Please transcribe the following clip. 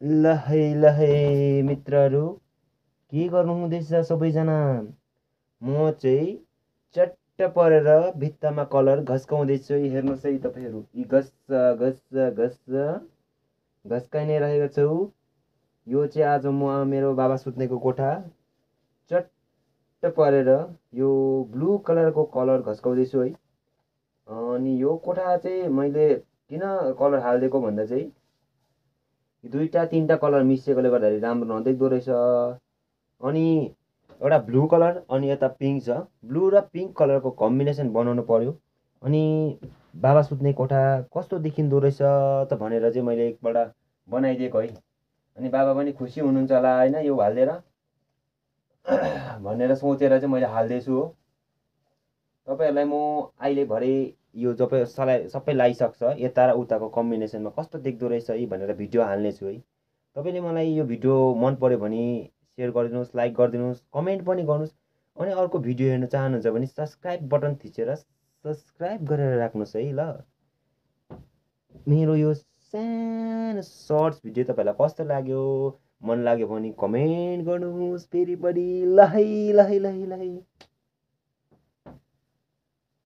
लहै मित्रहरू, के गर्नु हुँदैछ सबैजना? म चाहिँ चट्ट परेर भित्तामा कलर घस्काउँदैछु। हेर्नुहोस् है तपाईँहरू, यी घस्काइ नै रहेको छु। यो चाहिँ आज म मेरो बाबा सुत्नेको कोठा चट्ट परेर यो ब्लू कलरको कलर घस्काउँदैछु है। अनि यो कोठा चाहिँ मैले किन कलर हालिदिएको भन्दा चाहिँ दुईवटा तिनवटा कलर मिसिएकोले गर्दाखेरि राम्रो नदेख्दो रहेछ। अनि एउटा ब्लू कलर अनि यता पिङ्क छ, ब्लू र पिङ्क कलरको कम्बिनेसन बनाउनु पर्यो। अनि बाबा सुत्ने कोठा कस्तो देखिँदो रहेछ त भनेर चाहिँ मैले एकपल्ट बनाइदिएको है। अनि बाबा पनि खुसी हुनुहुन्छ होला होइन यो हालिदिएर भनेर सोचेर चाहिँ मैले हालिदिएछु हो। तपाईँहरूलाई म अहिले भरे यो सबै लगाइसक्छ यता र उताको कम्बिनेसनमा कस्तो देख्दो रहेछ है भनेर भिडियो हाल्नेछु है। तपाईँले मलाई यो भिडियो मन पऱ्यो भने सेयर गरिदिनुहोस्, लाइक गरिदिनुहोस्, कमेन्ट पनि गर्नुहोस्। अनि अर्को भिडियो हेर्न चाहनुहुन्छ भने सब्सक्राइब बटन थिचेर सब्सक्राइब गरेर राख्नुहोस् है ल। मेरो यो सानो सर्ट्स भिडियो तपाईँलाई कस्तो लाग्यो? मन लाग्यो भने कमेन्ट गर्नुहोस् फेरि पनि। ल है।